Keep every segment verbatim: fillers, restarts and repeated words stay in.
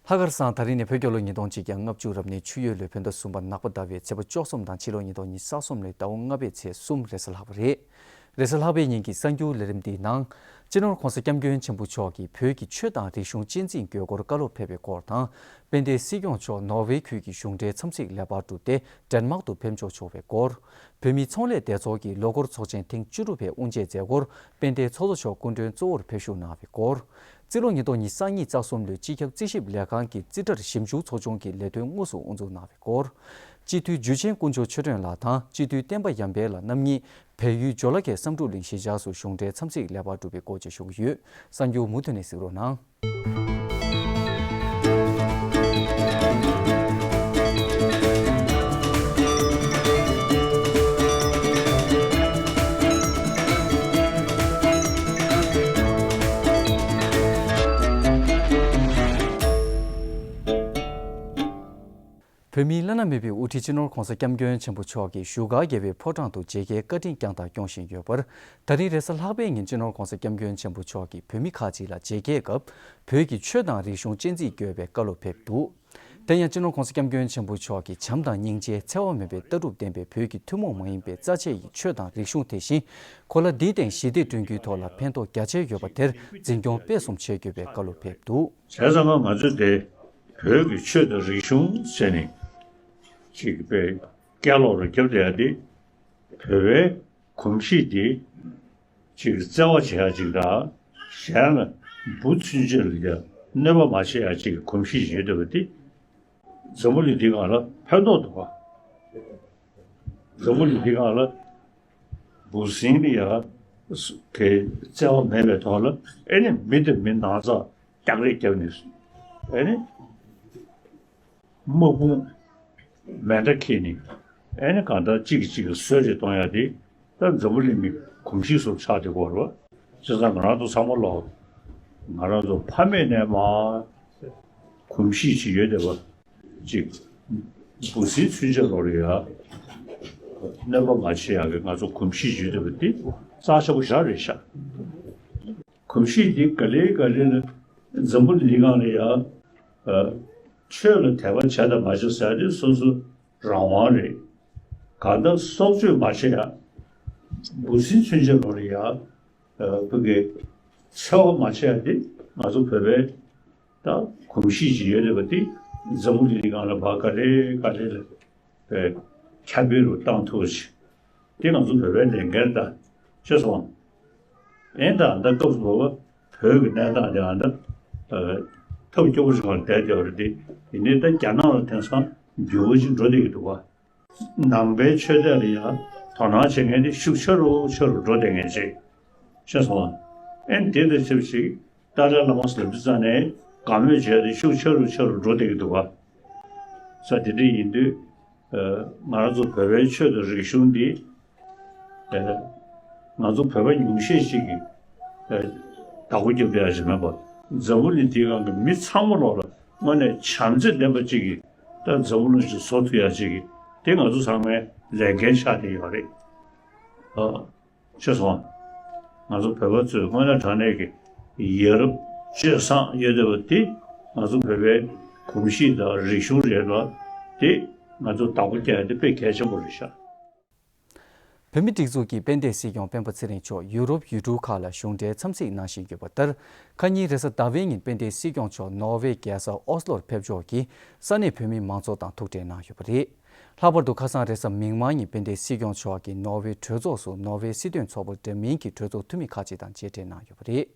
ལྷག་དཀར་བཟང་། ད་རིང་ནི་བོད་རྒྱལ་ལོ་ཉིས་སྟོང་གཅིག་བརྒྱ་ལྔ་བཅུ་རབ་གནས་ཆུ་ཡོས་ལོའི་བོད་ཟླ་གསུམ་པ་ནག་པ་ཟླ་བའི་ཚེས་པ་བཅུ་གསུམ་དང་ཕྱི་ལོ་ཉིས་སྟོང་ཉི་ཤུ་རྩ་གསུམ་ལོའི་ཟླ་བ་ལྔ་པའི་ཚེས་གསུམ་རེས་གཟའ་ལྷག་པ་རེད། རེས་གཟའ་ལྷག་པའི་ཉིན་གྱི་གསར་འགྱུར་ལས་རིམ་འདིའི་ནང་། སྤྱི་ནོར་༧གོང་ས་༧སྐྱབས་མགོན་ཆེན་པོ་མཆོག་གིས་བོད་ཀྱི་ཆོས་དང་རིག་གཞུང་གཅེས་འཛིན་དགོས་སྐོར་བཀའ་སློབ་ཕེབས་པའི་སྐོར་དང་། དཔལ་ལྡན་སྲིད་སྐྱོང་མཆོག་ནོར་ཝེ་ཁུལ་གྱི་གཞུང་འབྲེལ་འཚམས་གཟིགས་ལེགས་པར་གྲུབ་སྟེ་ཌེན་མཱག་ཏུ་ཕེབས་འབྱོར་བྱུང་བའི་སྐོར། བོད་མིའི་ཚོང་ལས་སྡེ་ཚོགས་ཀྱི་ལོ་འཁོར་ཚོགས་ཆེན་ཐེངས་བཅུ་དྲུག་པའི་དབུ་འབྱེད་མཛད་སྒོར་དཔལ་ལྡན་ཚོགས་གཙོ་མཆོག་སྐུ་མགྲོན་གཙོ་བོར་ཕེབས་བཞུགས་གནང་བའི་སྐོར། རྩིས་ལོ་ཉིས་སྟོང་ཉི་ཤུ་རྩ་གཉིས་རྩ་གསུམ་ལོའི་སྤྱི་ཁྱབ་རྩིས་ཞིབ་ལས་ཁང་གི་རྩིས་ཁྲར་ཞིབ་འཇུག་ཚོགས་ཆུང་གི་ལས་དོན་དངོས་སུ་དབུ་འཛུགས་གནང་བའི་སྐོར། སྤྱི་འཐུས་འཇུ་ཆེན་དཀོན་མཆོག་ཆོས་སྒྲོན་ལགས་དང་སྤྱི་འཐུས་བསྟན་པ་ཡར་འཕེལ་ལགས་རྣམ་གཉིས་བལ་ཡུལ་ཇོ་ལ་ཁའི་བསམ་འགྲུབ་གླིང་གཞིས་ཆགས་སུ་གཞུང་འབྲེལ་འཚམས་གཟིགས་ལེགས་པར་གྲུབ་པའི་སྐོར་བཅས་ཞུ་གི་ཡོད། གསར་འགྱུར་མུ་མཐུད་ནས་གཟིགས་རོགས་གནང་། བོད་མིའི་བླ་ན་མེད་པའི་དབུ་ཁྲིད་སྤྱི་ནོར་༧གོང་ས་༧སྐྱབས་མགོན་ཆེན་པོ་མཆོག་གིས་བཞུགས་སྒར་རྒྱལ་བའི་ཕོ་བྲང་དུ་མཇལ་ཁའི་བཀའ་དྲིན་བསྐྱངས་དང་སྐྱོང་བཞིན་ཡོད་པར། ད་རིང་རེས་གཟའ་ལྷག་པའི་ཉིན་སྤྱི་ནོར་༧གོང་ས་༧སྐྱབས་མགོན་ཆེན་པོ་མཆོག་གིས་བོད་མི་ཁག་ཅིག་ལ་མཇལ་ཁའི་སྐབས་བོད་ཀྱི་ཆོས་དང་རིག་གཞུང་གཅེས་འཛིན་དགོས་པའི་བཀའ་སློབ་ཕེབས་འདུག་དེ་ཡང་སྤྱི་ནོར་༧གོང་ས་༧སྐྱབས་མགོན་ཆེན་པོ་མཆོག་གིས་བྱམས་དང་སྙིང་རྗེ་འཚེ་བ་མེད་པའི་ལྟ་གྲུབ་ལྡན་པའི་བོད་ཀྱི་ཐུན་མོང་མ་ཡིན་པའི་རྩ་ཆེ་ཡི་ཆོས་དང་རིག་གཞུང་དེ་བཞིན་གོ་ལ་འདིའི་སྟེང་ཞི་བདེ་བསྐྲུན་རྒྱུའི་ཐོག་ལ་ཕན་ཐོགས་རྒྱ་ཆེ་ཡོད་པ་དེར་འཛིན་སྐྱོང་སྤེལ་གསུམ་བྱེད་དགོས་པའི་བཀའ་སློབ་ཕེབས་འདུག་བྱས་ཙང་ང་ཚོས་དེ་བོད་ཀྱི་ཆོས་དང་རིག་གཞུང་ཟེར་ནས་ཅིག་དཔེ་སྐད་ལོག་རུ་རྒྱབ་བསྡད་ཡ་དེ་བོད་པའི་གོམས་གཤིས་དེ་ཅིག་བརྩེ་བ་བྱེད་ཡ་ཅིག་དང་གཞན་ལ་འབུ་ཚུན་ཆད་ལ་ཡ་གནོད་པ་མ་བྱེད་ཡ་ཅིག་གི་གོམས་གཤིས་ཡོད་བསྡད་པ་དེ་འཛམ་བུ་གླིང་འདི་སྒང་ལ་ཕན་ཐོགས་འདུག་ག་འཛམ་བུ་གླིང་འདི་སྒང་ལ་འབུ་སྲིན་ལ་ཡ་གི་བརྩེ་བ་མེད་པའི་ཐོག་ལ་ཨེ་ནི་མི་དང་མི་ནང་ཚགས་སྐྱག་རེ་བརྒྱབ་ནས་ཨེ་ནི། དམག་དཔུང་མེ་མདའ་འཁྱེར་ནས་ཨེ་ནི་གང་ལྟར་གཅིག་གིས་གཅིག་ལ་གསོད་རེས་གཏོང་ཡ་དེ་ད་འཛམ་བུ་གླིང་གི་གོམས་གཤིས་སུ་ཆགས་བསྡད་ཡོད་རེད་བ། བྱས་ཙང་ང་རང་ཚོ་ཚང་མ་ལོག་ང་རང་ཚོ་ཕ་མེས་ནས་མར་གོམས་གཤིས་ཅིག་ཡོད་བསྡད་པ་ཅིག་འབུ་སྲིན་ཚུན་ཆད་ལོག་ལ་ཡ་གནོད་པ་མ་བྱེད་ཡ་གི་ང་ཚོ་གོམས་གཤིས་ཅིག་ཡོད་བསྡད་པ་དེ་རྩ་ཆེ་པོ་ཞེ་དྲག་རེད་ཤག་གོམས་གཤིས་འདི་ག་ལེ་ག་ལེ་ལ་འཛམ་བུ་གླིང་སྒང་ལ་ཡ། ཆོས་ལ་དད་པ་བྱས་དང་མ་བྱས་ཟེར་ཡ་དེ་སོ་སོ་རང་དབང་རེད། གང་ལྟར་སྲོག་གཅོད་མ་བྱེད་ཡ། འབུ་སྲིན་ཚུན་ཆད་ལོག་ལ་ཡ། བོད་ཀྱི་འཚེ་བ་མ་བྱེད་ཡ་དེ་ང་ཚོ་བོད་པའི་ད་གོམས་གཤིས་ཅིག་ཡོད་རེད་པ། དེ་འཛམ་བུ་གླིང་སྒང་ལ་བ་ག་ལེ་ག་ལེ་ལ་ཁྱབ་སྤེལ་རུ་བཏང་ཐུབ་ཅིག་དེ་ང་ཚོ་བོད་པའི་ལས་འགན་རེད་ད། ཤེས་སོང་། ཨེ་ད་ད་སྐབས་སུ་བབ་པ་བོད་ཀྱི་གནས་སྟངས་དེ་ཨ་ད་ཐབས་སྐྱོ་པོ་ཞིག་ལ་བསྡད་བསྡད་པ་རེད་དེ། ཡིན་ནའི་ད་རྒྱ་ནག་ལ་དེང་སང་འགྱུར་བ་ཅིག་འགྲོ་བསྡད་ཀྱི་འདུག་བ། ནང་པའི་ཆོས་དད་ལ་ཡང་དོ་སྣང་བྱེད་མཁན་དེ་ཤུགས་ཆེ་རུ་ཆེ་རུ་འགྲོ་བསྡད་མཁན་ཅིག་ཤེས་སོང་བ། ཨེ་དེ་ལ་ཆབས་ཅིག་ཏཱ་ལའི་བླ་མ་ཟེར་དུས་ཙང་ནས་དགའ་མོས་བྱས་ཏེ་ཤུགས་ཆེ་རུ་ཆེ་རུ་འགྲོ་བསྡད་ཀྱི་འདུག་བ། ས་དེ་འདྲ་ཡིན་དུས། ང་རང་ཚོ་བོད་པའི་ཆོས་དང་རིག་གཞུང་འདི། ང་ཚོ་བོད་པ་ཉུང་ཤས་ཤིག་གིས་བདག་པོ་རྒྱབ་ཡ་ཞིག་མེད་པར། འཛམ་བུ་གླིང་འདིའི་སྒང་གི་མི་ཚང་མ་ལོག་ལ་དངོས་གནས་བྱམས་བརྩེ་ལྡན་པ་ཅིག་གིས་ད་འཛམ་བུ་གླིང་ཞིག་བཟོ་ཐུབ་ཡ་ཅིག་གིས་དེ་ང་ཚོ་ཚང་མའི་ལས་འགན་ཆགས་བསྡད་ཡོད་རེད། ཤེས་སོང་། ང་ཚོ་བོད་པ་ཚོས་དངོས་གནས་དྲང་གནས་ཀྱི་ཡ་རབས་སྤྱོད་བཟང་ཡོད་བསྡད་པ་དེ་ང་ཚོ་བོད་པའི་གོམས་གཤིས་དང་རིག་གཞུང་རེད་ལ། དེ་ང་ཚོ་བདག་པོ་རྒྱག་ཡ་དེ་དཔེ་གལ་ཆེན་པོ་རེད་ཤག་བོད་མིའི་སྒྲིག་འཛུགས་ཀྱི་དཔལ་ལྡན་སྲིད་སྐྱོང་སྤེན་པ་ཚེ་རིང་མཆོག་ཡུ་རོབ་ཡུལ་གྲུ་ཁག་ལ་གཞུང་འབྲེལ་འཚམས་གཟིགས་གནང་བཞིན་ཡོད་པ་ལྟར། ཁ་ཉིན་རེས་གཟའ་ཟླ་བའི་ཉིན་དཔལ་ལྡན་སྲིད་སྐྱོང་མཆོག་ནོར་ཝེ་རྒྱལ་ས་ཨོ་སི་ལོར་ཕེབས་འབྱོར་གྱིས་ས་གནས་བོད་མི་མང་ཚོགས་དང་ཐུག་འཕྲད་གནང་ཡོད་པ་རེད། ལྷག་པར་དུ་ཁ་སང་རེས་གཟའ་མིག་དམར་ཉིན་དཔལ་ལྡན་སྲིད་སྐྱོང་མཆོག་གིས་ནོར་ཝེ་གྲོས་ཚོགས་སུ་ནོར་ཝེ་སྲིད་དོན་ཚོགས་པ་འདྲ་མིན་གྱི་གྲོས་ཚོགས་འཐུས་མི་ཁག་ཅིག་དང་མཇལ་འཕྲད་གནང་ཡོད་པ་རེད།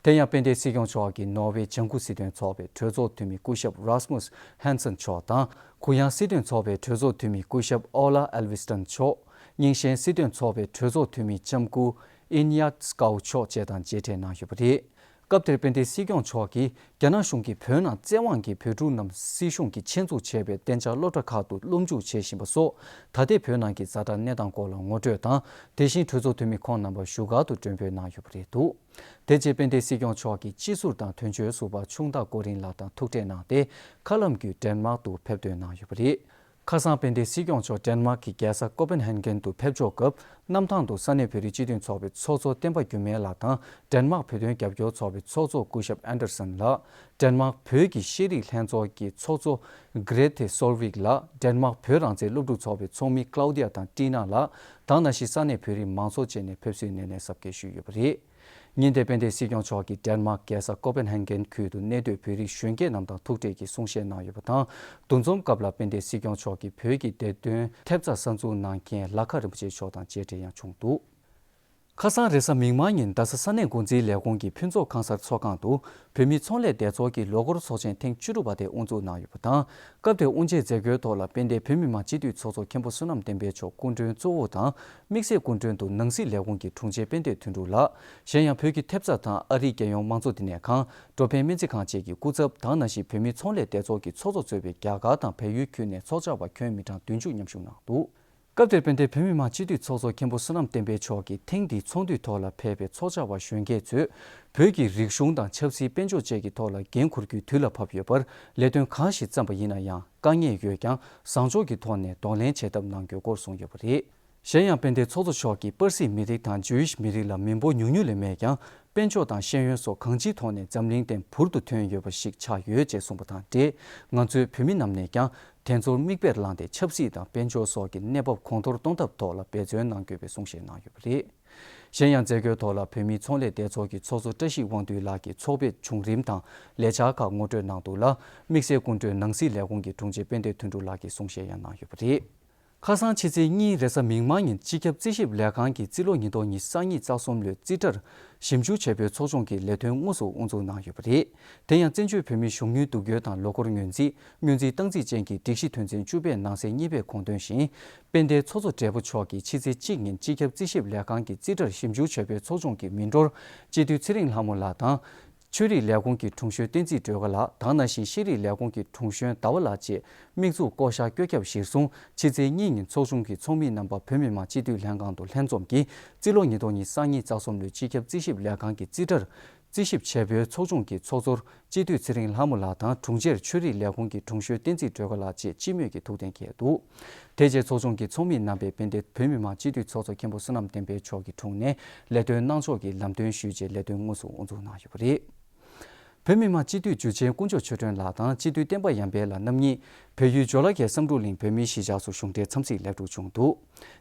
དེ་ཡང་དཔལ་ལྡན་སྲིད་སྐྱོང་མཆོག་གིས་ནོར་ཝེ་ལྗང་ཁུ་སྲིད་དོན་ཚོགས་པའི་གྲོས་ཚོགས་འཐུས་མི་སྐུ་ཞབས་Rasmus Hansson མཆོག་དང་། གུ་ཡངས་སྲིད་དོན་ཚོགས་པའི་གྲོས་ཚོགས་འཐུས་མི་སྐུ་ཞབས་Ola Alvestad མཆོག་རྙིང་ཞེན་སྲིད་དོན་ཚོགས་པའི་གྲོས་ཚོགས་འཐུས་མི་ལྕམ་སྐུ་Inyat Skau མཆོག་བཅས་དང་མཇལ་འཕྲད་གནང་ཡོད་པ་རེད། སྐབས་དེར་དཔལ་ལྡན་སྲིད་སྐྱོང་མཆོག་གིས་རྒྱ་ནག་གཞུང་གིས་བོད་ནང་བཙན་དབང་གིས་བོད་ཕྲུག་རྣམས་སྲིད་གཞུང་གིས་ཆེད་འཛུགས་བྱས་པའི་གཏན་འཇགས་སློབ་གྲྭ་ཁག་ཏུ་སློབ་འཇུག་བྱེད་བཞིན་པ་སོགས་ད་ལྟའི་བོད་ནང་གི་ཛ་དྲག་གནས་སྟངས་སྐོར་ལ་ངོ་སྤྲོད་དང་། དེ་བཞིན་གྲོས་ཚོགས་འཐུས་མི་ཁོང་རྣམ་པ་བཞུགས་སྒར་དུ་མགྲོན་འབོད་གནང་ཡོད་པ་རེད་འདུག་དེ་རྗེས་དཔལ་ལྡན་སྲིད་སྐྱོང་མཆོག་གིས་སྤྱི་ཟུར་དང་དོན་གཅོད་ཟུར་པ་ཆུང་བདག་ཀོ་རིན་ལགས་དང་ཐུག་འཕྲད་གནང་སྟེ། མཁའ་ལམ་བརྒྱུད་ཌེན་མཱག་ཏུ་ཕེབས་ཐོན་གནང་ཡོད་པ་རེད། ཁ་སང་དཔལ་ལྡན་སྲིད་སྐྱོང་མཆོག་ཌེན་མཱག་གི་རྒྱལ་ས་ཀོ་པན་ཧན་གྷན་དུ་ཕེབས་འབྱོར་སྐབས། གནམ་ཐང་དུ་ས་གནས་བོད་རིགས་སྤྱི་མཐུན་ཚོགས་པའི་ཚོགས་གཙོ་བསྟན་པ་འགྱུར་མེད་ལགས་དང་། ཌེན་མཱག་བོད་དོན་རྒྱབ་སྐྱོར་ཚོགས་པའི་ཚོགས་གཙོ་སྐུ་ཞབས་ཨན་ཌར་སན་ལགས། ཌེན་མཱག་བོད་ཀྱི་ཤེས་རིག་ལྷན་ཚོགས་ཀྱི་ཚོགས་གཙོ་གྷི་རེ་ཐེ་སོལ་ཝིག་ལགས། ཌེན་མཱག་བོད་རང་བཙན་སློབ་ཕྲུག་ཚོགས་པའི་ཚོགས་མི་ཀླའུ་ཌི་ཡ་དང་ཏི་ན་ལགས་དང་། ནང་བཞིན་ས་གནས་བོད་རིགས་མང་ཚོགས་བཅས་ནས་ཕེབས་བསུའི་སྣེ་ལེན་གཟབ་རྒྱས་ཞུས་ཡོད་པ་རེད། ཉིན་དེར་དཔལ་ལྡན་སྲིད་སྐྱོང་མཆོག་གིས་ཌེན་མཱག་རྒྱལ་ས་ཀོ་པན་ཧན་གྷན་ཁུལ་དུ་གནས་སྡོད་བོད་རིགས་གཞོན་སྐྱེས་རྣམས་དང་ཐུག་འཕྲད་ཀྱིས་གསུང་བཤད་གནང་ཡོད་པ་དང་། འདུ་འཛོམས་སྐབས་ལ་དཔལ་ལྡན་སྲིད་སྐྱོང་མཆོག་གིས་བོད་ཀྱི་བདེ་དོན་ཐེབས་རྩ་གསར་འཛུགས་གནང་མཁན་ལ་ཁ་རིན་པོ་ཆེ་མཆོག་དང་མཇལ་འཕྲད་ཡང་བྱུང་འདུག་ཁ་སང་རེས་གཟའ་མིག་དམར་ཉིན་རྡ་ས་ས་གནས་འགོ་འཛིན་ལས་ཁུངས་ཀྱི་ཕུན་ཚོགས་ཁང་གསར་ཚོགས་ཁང་དུ། བོད་མིའི་ཚོང་ལས་སྡེ་ཚོགས་ཀྱི་ལོ་འཁོར་ཚོགས་ཆེན་ཐེངས་བཅུ་དྲུག་པ་དེ་དབུ་འཛུགས་གནང་ཡོད་པ་དང་། སྐབས་དེར་དབུ་འབྱེད་མཛད་སྒོའི་ཐོག་ལ་དཔལ་ལྡན་བོད་མི་མང་སྤྱི་འཐུས་ཚོགས་གཙོ་མཁན་པོ་བསོད་ནམས་བསྟན་འཕེལ་མཆོག་སྐུ་མགྲོན་གཙོ་བོ་དང་། དམིགས་བསལ་སྐུ་མགྲོན་དུ་ནང་སྲིད་ལས་ཁུངས་ཀྱི་དྲུང་ཆེ་དཔལ་ལྡན་དོན་གྲུབ་ལགས། གཞན་ཡང་བོད་ཀྱི་ཐེབས་རྩ་དང་ཨ་རིའི་རྒྱལ་ཡོངས་དམངས་གཙོ་བསྟི་གནས་ཁང་། འགྲོ་ཕན་སྨན་རྩིས་ཁང་བཅས་ཀྱི་སྐུ་ཚབ་དང་། ནང་བཞིན་བོད་མིའི་ཚོང་ལས་སྡེ་ཚོགས་ཀྱི་ཚོགས་གཙོ་གཙོས་པའི་རྒྱ་གར་དང་བལ་ཡུལ་ཁུལ་ནས་ཚོགས་བཅར་བ་ཁྱོན་མི་གྲངས་བདུན་ཅུ་མཉམ་ཞུགས་གནང་འདུག་སྐབས་དེར་དཔལ་ལྡན་བོད་མི་མང་སྤྱི་འཐུས་ཚོགས་གཙོ་མཁན་པོ་བསོད་ནམས་བསྟན་འཕེལ་མཆོག་གིས་ཐེངས་འདིའི་ཚོགས་འདུའི་ཐོག་ལ་ཕེབས་པའི་ཚོགས་བཅར་བ་གཞོན་སྐྱེས་ཚོས་བོད་ཀྱི་རིག་གཞུང་དང་ཆབ་སྲིད་དཔལ་འབྱོར་བཅས་ཀྱི་ཐོག་ལ་འགན་འཁུར་རྒྱུའི་དུས་ལ་བབ་ཡོད་པར། ལས་དོན་གང་ཞིག་བརྩམས་པ་ཡིན་ན་ཡང་དཀའ་ངལ་ཡོད་ཀྱང་བཟང་ཕྱོགས་ཀྱི་ཐོག་ནས་གདོང་ལེན་བྱེད་ཐབས་གནང་རྒྱུའི་སྐོར་གསུངས་ཡོད་པ་རེད། གཞན་ཡང་དཔལ་ལྡན་ཚོགས་གཙོ་མཆོག་གིས་པར་སིག་མི་རིགས་དང་ཇུ་ཡིཤ་མི་རིགས་ལ་མི་འབོར་ཉུང་ཉུང་ལས་མེད་ཀྱང་། དཔལ་འབྱོར་དང་ཤེས་ཡོན་སོགས་གང་ཅིའི་ཐོག་ནས་འཛམ་གླིང་སྟེང་འབུར་དུ་ཐོན་ཡོད་པ་ཞིག་ཆགས་ཡོད་ཅེས་གསུངས་པ་དང་འབྲེལ། ང་ཚོའི་བོད་མི་རྣམས་ནས་ཀྱང་དེ་ཚོར་མིག་དཔེར་བླངས་ཏེ་ཆབ་སྲིད་དང་དཔལ་འབྱོར་སོགས་ཀྱི་གནས་བབ་གོང་མཐོར་གཏོང་ཐབས་ཐོག་ལ་འབད་བརྩོན་གནང་དགོས་པའི་གསུང་བཤད་གནང་ཡོད་པ་རེད། གཞན་ཡང་མཛད་སྒོའི་ཐོག་ལ་བོད་མིའི་ཚོང་ལས་སྡེ་ཚོགས་ཀྱི་ཚོགས་གཙོ་བཀྲ་ཤིས་དབང་འདུས་ལགས་ཀྱིས་ཚོགས་པའི་བྱུང་རིམ་དང་ལས་འཆར་ཁག་ངོ་སྤྲོད་གནང་འདུག་ལ། དམིགས་བསལ་སྐུ་མགྲོན་ནང་སྲིད་ལས་ཁུངས་ཀྱི་དྲུང་ཆེ་དཔལ་ལྡན་དོན་གྲུབ་ལགས་ཀྱིས་གསུང་བཤད་ཡང་གནང་ཡོད་པ་རེད། ཁ་སང་ཕྱི་ཚེས་གཉིས་རེས་གཟའ་མིག་དམར་ཉིན་སྤྱི་ཁྱབ་རྩིས་ཞིབ་ལས་ཁང་གིས་རྩིས་ལོ་ཉིས་སྟོང་ཉི་ཤུ་རྩ་གཉིས་རྩ་གསུམ་ལོའི་རྩིས་ཁྲར་ཞིབ་འཇུག་བྱེད་པའི་ཚོགས་ཆུང་གི་ལས་དོན་དངོས་སུ་དབུ་འཛུགས་གནང་ཡོད་པ་རེད། དེ་ཡང་བཙན་བྱོལ་བོད་མིའི་གཞུང་དངུལ་བསྡུ་སྐྱོན་དང་ལོ་འཁོར་ངོས་འཛིན། སྔོན་རྩིས་སྟངས་འཛིན་ཅན་གྱི་སྒྲིག་གཞི་དོན་ཚན་བཅུ་པའི་ནང་གསེས་གཉིས་པས་གོ་དོན་བཞིན། དཔལ་ལྡན་ཚོགས་གཙོ་སྦྲེལ་པོ་མཆོག་གིས་ཕྱི་ཚེས་གཅིག་ཉིན་སྤྱི་ཁྱབ་རྩིས་ཞིབ་ལས་ཁང་གི་རྩིས་ཁྲར་ཞིབ་འཇུག་བྱ་བའི་ཚོགས་ཆུང་གི་མི་འགྲོར་སྤྱི་འཐུས་ཚེ་རིང་ལྷ་མོ་ལགས་དང་། ཆོས་རིག་ལས་ཁུངས་ཀྱི་དྲུང་གཞོན་བསྟན་འཛིན་སྒྲོལ་དཀར་ལགས་དང་། ནང་བཞིན་ཤེས་རིག་ལས་ཁུངས་ཀྱི་དྲུང་གཞོན་ཟླ་བ་ལགས་བཅས་དམིགས་འཛུགས་བསྐོ་བཞག་བཀོད་ཁྱབ་གཞིར་བཟུང་། ཕྱི་ཚེས་གཉིས་ཉིན་ཚོགས་ཆུང་གི་ཚོགས་མི་རྣམ་པ་བོད་མི་མང་སྤྱི་འཐུས་ལྷན་ཁང་དུ་ལྷན་འཛོམས་ཀྱིས་རྩིས་ལོ་ཉིས་སྟོང་ཉི་ཤུ་རྩ་གཉིས་རྩ་གསུམ་ལོའི་སྤྱི་ཁྱབ་རྩིས་ཞིབ་ལས་ཁང་གི་རྩིས་ཁྲར་རྩིས་ཞིབ་བྱེད་པའི་ཚོགས་ཆུང་གི་ཚོགས་གཙོར་སྤྱི་འཐུས་ཚེ་རིང་ལྷ་མོ་ལགས་དང་། དྲུང་ཆེར་ཆོས་རིག་ལས་ཁུངས་ཀྱི་དྲུང་གཞོན་བསྟན་འཛིན་སྒྲོལ་དཀར་ལགས་བཅས་སྤྱི་མོས་ཀྱིས་ཐུགས་གཏན་འཁེལ་འདུག་དེ་རྗེས་ཚོགས་ཆུང་གི་ཚོགས་མི་རྣམ་པས་དཔལ་ལྡན་བོད་མི་མང་སྤྱི་འཐུས་ཚོགས་གཙོ་མཁན་པོ་བསོད་ནམས་བསྟན་འཕེལ་མཆོག་གི་དྲུང་ནས་ལས་དོན་གནང་ཕྱོགས་ཀྱི་ལམ་སྟོན་ཞུས་རྗེས་ལས་དོན་དངོས་སུ་དབུ་འཛུགས་གནང་ཡོད་པ་རེད། བོད་མི་མང་སྤྱི་འཐུས་འཇུ་ཆེན་དཀོན་མཆོག་ཆོས་སྒྲོན་ལགས་དང་སྤྱི་འཐུས་བསྟན་པ་ཡར་འཕེལ་ལགས་རྣམ་གཉིས་བལ་ཡུལ་ཇོ་ལ་ཁའི་བསམ་གྲུབ་གླིང་བོད་མིའི་གཞིས་ཆགས་སུ་གཞུང་འབྲེལ་འཚམས་གཟིགས་ལེགས་གྲུབ་བྱུང་འདུག་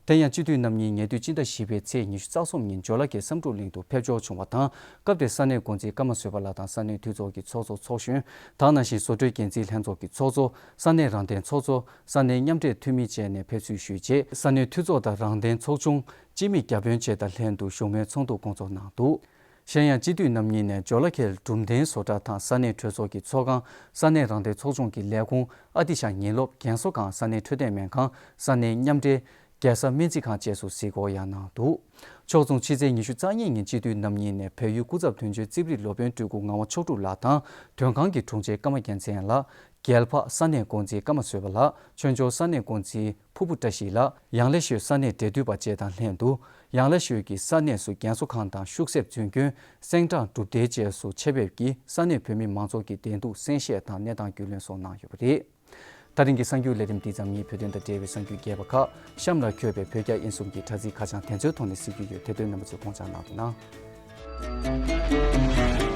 དེ་ཡང་སྤྱི་འཐུས་རྣམ་གཉིས་ཉེ་དུས་སྤྱི་ཟླ་བཞི་པའི་ཚེས་ཉི་ཤུ་རྩ་གསུམ་ཉིན་ཇོ་ལ་ཁའི་བསམ་གྲུབ་གླིང་དུ་ཕེབས་འབྱོར་བྱུང་བ་དང་། སྐབས་དེར་ས་གནས་འགོ་འཛིན་ཀརྨ་བཟོད་པ་ལགས་དང་ས་གནས་འཐུས་ཚོགས་ཀྱི་ཚོགས་གཙོ་ཚོགས་གཞོན་དང་། ནང་བཞིན་བཟོ་གྲྭའི་འགན་འཛིན་ལྷན་ཚོགས་ཀྱི་ཚོགས་གཙོ། ས་གནས་རང་བདེན་ཚོགས་གཙོ། ས་གནས་མཉམ་འབྲེལ་འཐུས་མི་བཅས་ནས་ཕེབས་བསུ་ཞུས་རྗེས། ས་གནས་འཐུས་ཚོགས་དང་རང་བདེན་ཚོགས་ཆུང་། སྤྱི་མི་བརྒྱ་དཔོན་བཅས་དང་ལྷན་དུ་བཞུགས་མོལ་ཚོགས་འདུ་སྐོང་ཚོགས་གནང་འདུག་གཞན་ཡང་སྤྱི་འཐུས་རྣམ་གཉིས་ནས་ཇོ་ལ་ཁེལ་གྲུབ་མཐའི་བཟོ་གྲྭ་དང་ས་གནས་གྲོས་ཚོགས་ཀྱི་ཚོགས་ཁང་། ས་གནས་རང་བདེན་ཚོགས་ཆུང་གི་ལས་ཁུངས། ཨ་ཏི་ཤ་ཉིན་སློབ་རྒན་གསོ་ཁང་། ས་གནས་འཕྲོད་བསྟེན་སྨན་ཁང་། ས་གནས་མཉམ་འབྲེལ་རྒྱལ་ས་སྨན་རྩིས་ཁང་བཅས་སུ་གཟིགས་སྐོར་ཡང་གནང་འདུག་ཕྱོགས་མཚུངས་ཕྱི་ཚེས་ཉི་ཤུ་རྩ་གཉིས་ཉིན་སྤྱི་འཐུས་རྣམ་གཉིས་ནས་བལ་ཡུལ་སྐུ་ཚབ་དོན་གཅོད་རྩིབ་རིགས་སློབ་དཔོན་སྤྲུལ་སྐུ་ངག་དབང་མཆོག་གྲུབ་ལགས་དང་། དོན་ཁང་གི་དྲུང་ཆེ་ཀརྨ་རྒྱལ་མཚན་ལགས། རྒྱལ་འཕགས་ས་གནས་འགོ་འཛིན་ཀརྨ་བཟོད་པ་ལགས། ཆོས་འབྱོར་ས་གནས་འགོ་འཛིན་ཕུར་བུ་བཀྲ་ཤིས་ལགས། ཡང་ལེ་ཤོད་ས་གནས་འབྲེལ་མཐུད་པ་བཅས་དང་ལྷན་དུ། ཡང་ལེ་ཤོད་ཀྱི་ས་གནས་སུ་རྒན་གསོ་ཁང་དང་ཤུག་གསེབ་རྫུན་སྐྱོན། སེང་བྲག་སྒྲུབ་སྡེ་བཅས་སུ་ཆེད་ཕེབས་ཀྱིས་ས་གནས་བོད་མི་མང་ཚོགས་ཀྱི་བདེ་སྡུག་གསན་བཤད་དང་གནས་སྟངས་རྒྱུས་ལོན་སོགས་གནང་ཡོད་པ་རེད། ད་རིང་གི་གསར་འགྱུར་ལས་རིམ་འདི་ཙམ་ཉིད། བོད་དོན་དང་འབྲེལ་བའི་གསར་འགྱུར་རྒྱས་པ་ཁག་གཤམ་ལ་འཁོད་པའི་བོད་རྒྱ་དབྱིན་གསུམ་གྱི་དྲ་ཚིགས་ཁ་བྱང་དེ་ཚོའི་ཐོག་ནས་གཟིགས་རྒྱུ་ཡོད། དེ་དོན་རྣམ་པ་ཚོས་དགོངས་འཇགས་གནང་རོགས་གནང་།